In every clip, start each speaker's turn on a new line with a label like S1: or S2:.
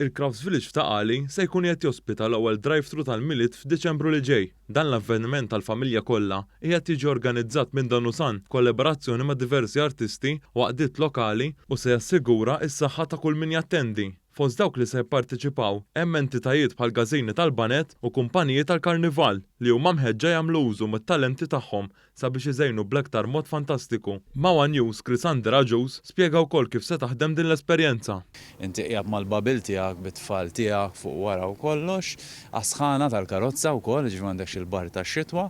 S1: Il-Crafts Village f'Ta' Qali se jkun qiegħed jospita l-ewwel drive-thru tal-Milied f'Diċembru li ġej. Dan l-avveniment għall-familja kollha qiegħed jiġi organizzat minn Danusan f'kollaborazzjoni ma' diversi artisti u għaqdiet lokali u se jassigura s-saħħa ta' kull min jattendi. Fost dawk li se jipparteċipaw hemm entitajiet bħal każini tal-baned u kumpaniji tal-karnival li huma mħeġġa jagħmlu użu mit-talenti tagħhom sabiex iżejnu bl-aktar mod fantastiku. Ma' one News, Chrysander Agius spjega wkoll kif se taħdem din l-esperjenza.
S2: Inti qiegħed mal-bubble tiegħek bit-tfal tiegħek fuq wara u kollox, għas-sħana tal-karozza wkoll, jiġifieri m'għandekx il-bard tax-xitwa,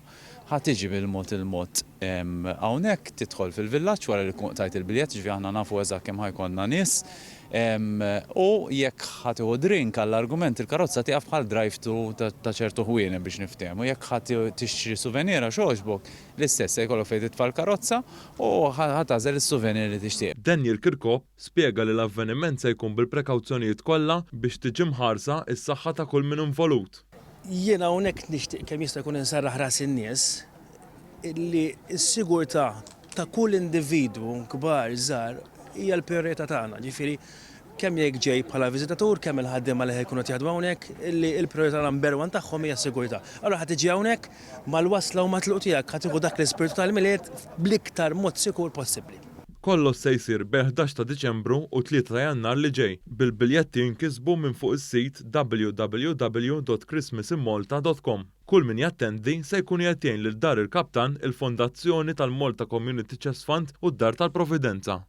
S2: ħa tiġi bil-mod il-mod hawnhekk, tidħol fil-villaġġ wara li tkun qtajt il-biljett, jiġifieri aħna nafu eżatt kemm ħa jkollna nies, U jekk ħa tieħu drink, għall-argument, il-karozza tieqaf bħal drive-thru ta' ċertu ħwienet biex niftehmu. Jekk ħa tixtri souvenir għax għoġbok, l-istess, se jkollok fejn titfa' l-karozza u ħa tagħżel is-souvenir li tixtieq.
S1: Daniel Kirkop spjega li l-avveniment se jkun bil-prekawzjonijiet kollha biex tiġi mħarsa s-saħħa ta' kull min involut.
S3: Jiena hawnhekk nixtieq kemm jista' jkun inserraħ ras in-nies li s-sigurtà ta' kull individwu, kbar, żgħar, hija l-prijorità tagħna. Ġifieri kemm jekk ġej bħala viżitatur, kemm il-ħaddiema li ħa jkunu qed jaħdmu hawnhekk, illi l-prijorità number one tagħhom hija s-sigurtà. Allura ħa tiġi hawnhekk mal-wasla u mat-tluq tiegħek ħa tieħu dak l-ispirtu tal-Milied bl-iktar mod sikur possibbli.
S1: Kollox se jsir bejn 11 ta' Diċembru u 3 ta' Jannar li ġej, bil-biljetti jinkisbu minn fuq is-sit www.christmasinmalta.com. Kull min jattendi se jkun qiegħed jgħin lil Dar il-Kaptan, il-Fondazzjoni tal-Malta Community Chest Fund u d-Dar tal-Providenza.